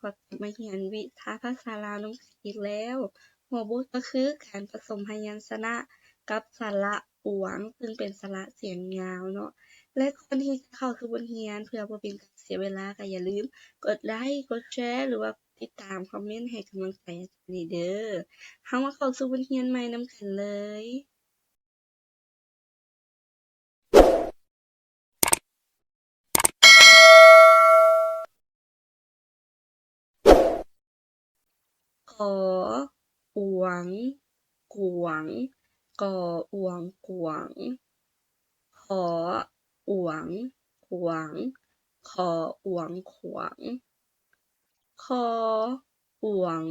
ກໍກັບມາຮຽນວິຊາພາສາລາວນຳກັນອີກແລ້ວ. ຫົວບົດກໍຄືການປະສົມພະຍັນຊະນະກັບສະຫຼະອວງ ຊຶ່ງເປັນສະຫຼະສຽງຍາວເນາະ. ແລະ ກ່ອນທີ່ຈະເຂົ້າສູ່ບົດຮຽນ ເພື່ອບໍ່ເປັນການເສຍເວລາ ກໍຢ່າລືມກົດໄລ, ກົດແຊ ຫຼືວ່າກົດຕິດຕາມ, ຄອມເມັນໃຫ້ກຳລັງໃຈອາຈານນີ້ເດີ້. ເຮົາມາເຂົ້າສູ່ບົດຮຽນໃໝ່ນຳກັນເລີຍ. ກ ອວງ ກວງ ກ ອວງ ກວງ ຂ ອວງ ຂວາງ ຂ ອວງ ຂວາງ ຄ ອວງ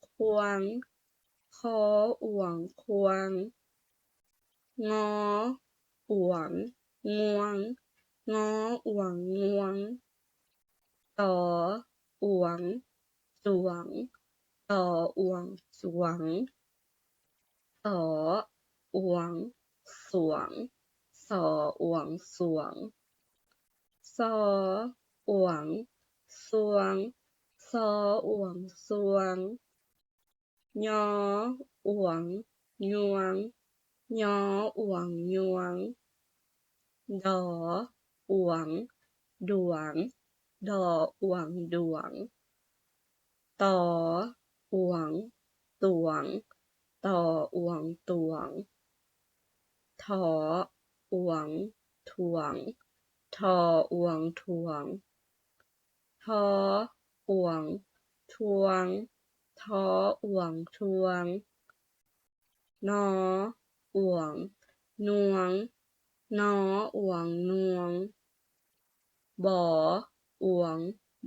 ຄວາງ ຄ ອວງ ຄວາງ ງ ອວງ ງວງ ງ ອວງ ງວງ ຕ ອວງ ສວງ ຕ ອວງ ສວງ ສ ອວງ ສວງ ສ ອວງ ສວງ ຊ ອວງ ຊວງ ຊ ອວງ ຊວງ ຍ ອວງ ຍວງ ຍ ອວງ ຍວງ ດ ອວງ ດວງ ດ ອວງ ດວງ ຕ ອວງ ຕວງ ຕ ອວງ ຕວງ ຖ ອວງ ຖວງ ຖ ອວງ ຖວງ ທ ອວງ ທວງ ທ ອວງ ທວງ ນ ອວງ ນວງ ນ ອວງ ນວງ ບ ອວງ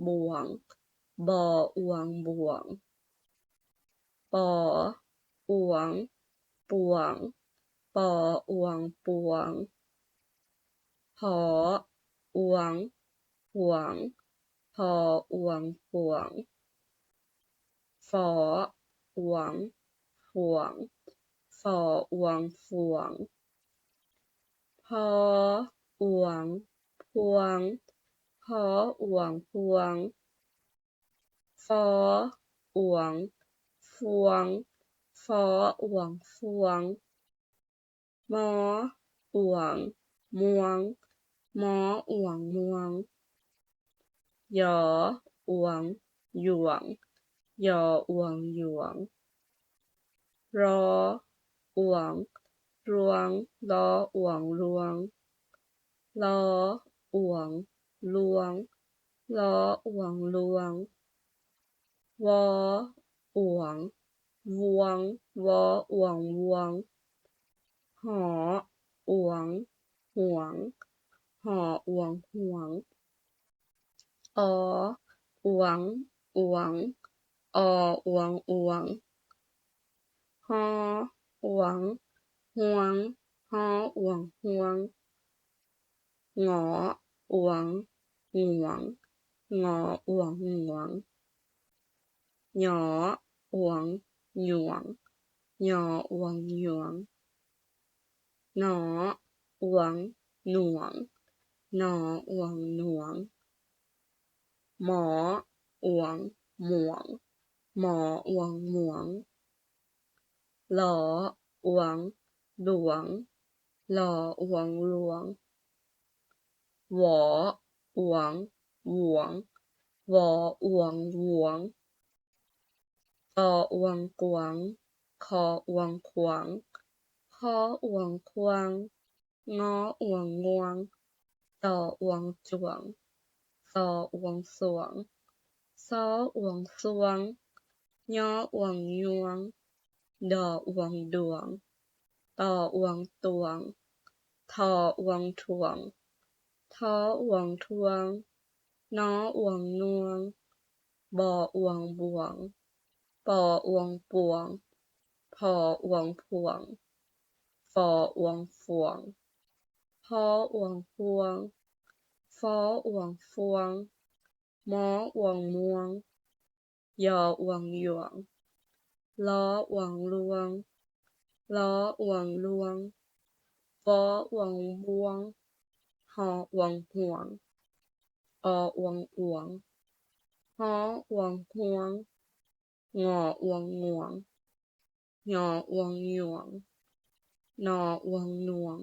ບວງ ບ ອວງ ບວງ ປ ອວງ ປວງ ປ ອວງ ປວງ ພ ອວງ ພວງ ພ ອວງ ພວງ ຟ ອວງ ຟວງ ຟ ອວງ ຟວງ ພ ອວງ ພວງ ພ ອວງ ພວງ ຟ ອວງ ຟວງ ຟ ອວງ ຟວງ ມ ອວງ ມວງ ມ ອວງ ມວງ ຢ ອວງ ຢວງ ຢ ອວງ ຢວງ ຣ ອວງ ຣວງ ຣ ອວງ ຣວງ ລ ອວງ ລວງ ລ ອວງ ລວງ ວ ອວງ ວວງ ວ ອວງ ວວງ ຫ ອວງ ຫວງ ຫ ອວງ ຫວງ ອ ອວງ ອວງ ອ ອວງ ອວງ ຮ ອວງ ຮວງ ຮ ອວງ ຮວງ ງ ອວງ ງວງ ງ ອວງ ງວງ ຍ ອວງ ຍວງ ຍ ອວງ ຍວງ ນ ອວງ ນວງ ນ ອວງ ນວງ ມ ອວງ ມວງ ມ ອວງ ມວງ ລ ອວງ ລວງ ລ ອວງ ລວງ ວ ອວງ ວວງ ວ ອວງ ວວງ ກ ອວງ ກວງ ຂ ອວງ ຂວາງ ຄ ອວງ ຄວາງ ງ ອວງ ງວງ ຈ ອວງ ຈວງ ຊ ອວງ ສວງ ຊ ອວງ ຊວງ ຍ ອວງ ຍວງ ດ ອວງ ດວງ ຕ ອວງ ຕວງ ທ ອວງ ຖວງ ທ ອວງ ຖວງ ນ ອວງ ນວງ ບ ອວງ ບວງ ປ ອວງ ປວງ ພ ອວງ ພວງ ຟ ອວງ ຟວງ ພ ອວງ ພວງ ຟ ອວງ ຟວງ ມ ອວງ ມວງ ຍ ອວງ ຍວງ ລ ອວງ ລວງ ລ ອວງ ລວງ ວ ອວງ ວວງ ຫ ອວງ ຫວງ ອ ອວງ ອວງ ຮໍ ອວງ ຮວງ, ງໍ ອວງ ງວງ, ຍໍ ອວງ ຍວງ, ນໍ ອວງ ນວງ,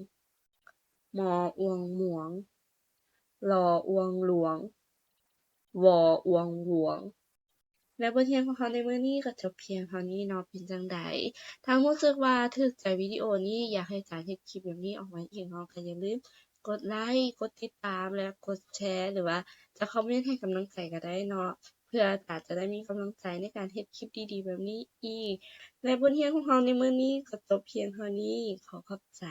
ມໍ ອວງ ມວງ, ລໍ ອວງ ຫຼວງ, ວໍ ອວງ ຫວງ. ແລະ ບົດຮຽນຂອງເຮົາໃນມື້ນີ້ກໍຈົບພຽງເທົ່ານີ້ເນາະ. ເປັນຈັ່ງໃດ? ຖ້າຮູ້ສຶກວ່າຖືກໃຈວິດີໂອນີ້, ຢາກໃຫ້ຈານເຮັດຄລິບແບບນີ້ອອກມາອີກເນາະ, ກໍຢ່າລືມກົດໄລ, ກົດຕິດຕາມ ແລະ ກົດແຊ ຫຼືວ່າຈະຄອມເມັນໃຫ້ກຳລັງໃຈກໍໄດ້ເນາະ, ເພື່ອຈານຈະໄດ້ມີກຳລັງໃຈໃນການເຮັດຄລິບດີໆແບບນີ້ອີກ. ແລະ ບົດຮຽນຂອງເຮົາໃນມື້ນີ້ກໍຈົບພຽງເທົ່ານີ້. ຂໍຂອບໃຈ.